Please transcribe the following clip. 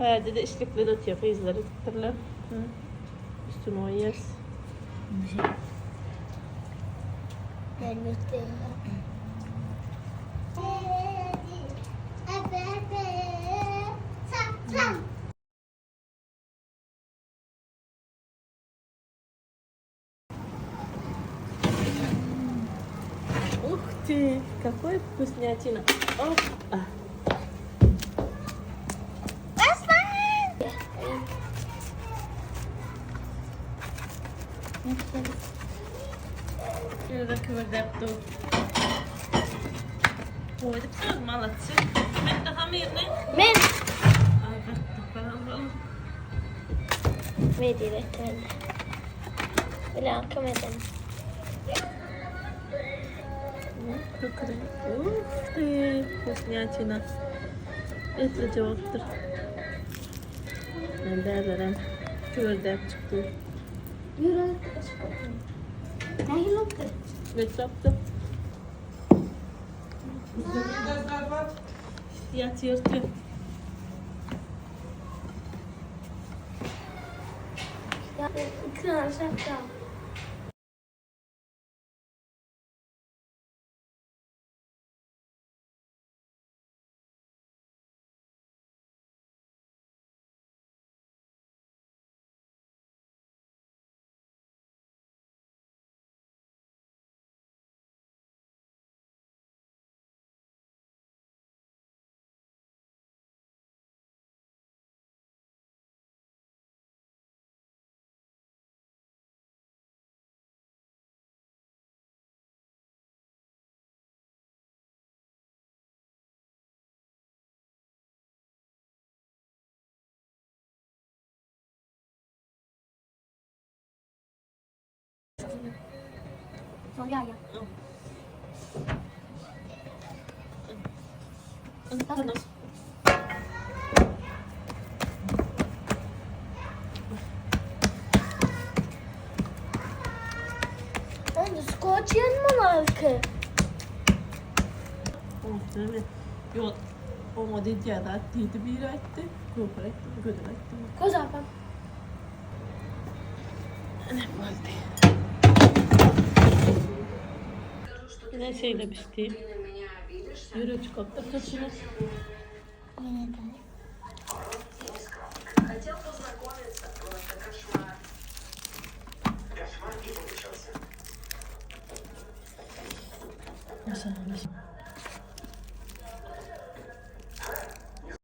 Bärde-de içlikler otyr, gyzlar edipdirler. Üstüni goýýas. Ух ты, какой вкуснятина. Оп. Şöyle kıvırdap dur. Koyduk malatsy. Men de hamyryny. Men. Ay, bak, Medine. Bilen edelim. Ух ты, вкуснятина. Etli cevaptır. Ben derlerem küvürdep çıktı. Yürü. Nähili bolupdyr? Ne yaptı? Yatıyordu. İki tane şapka. Soň ýa. Tamam. Onda skoç yanmalarky. Oh, değil mi? Yok. Oňa diýdi da diýdi bir aýtdy. Köpür aýtdy, gödür aýtdy. Göz apam. Ne boldy? Yine şeýle pişdi. Ýürek çykypdyr turşuny. Хотел познакомиться, просто кошмар. Maşallah.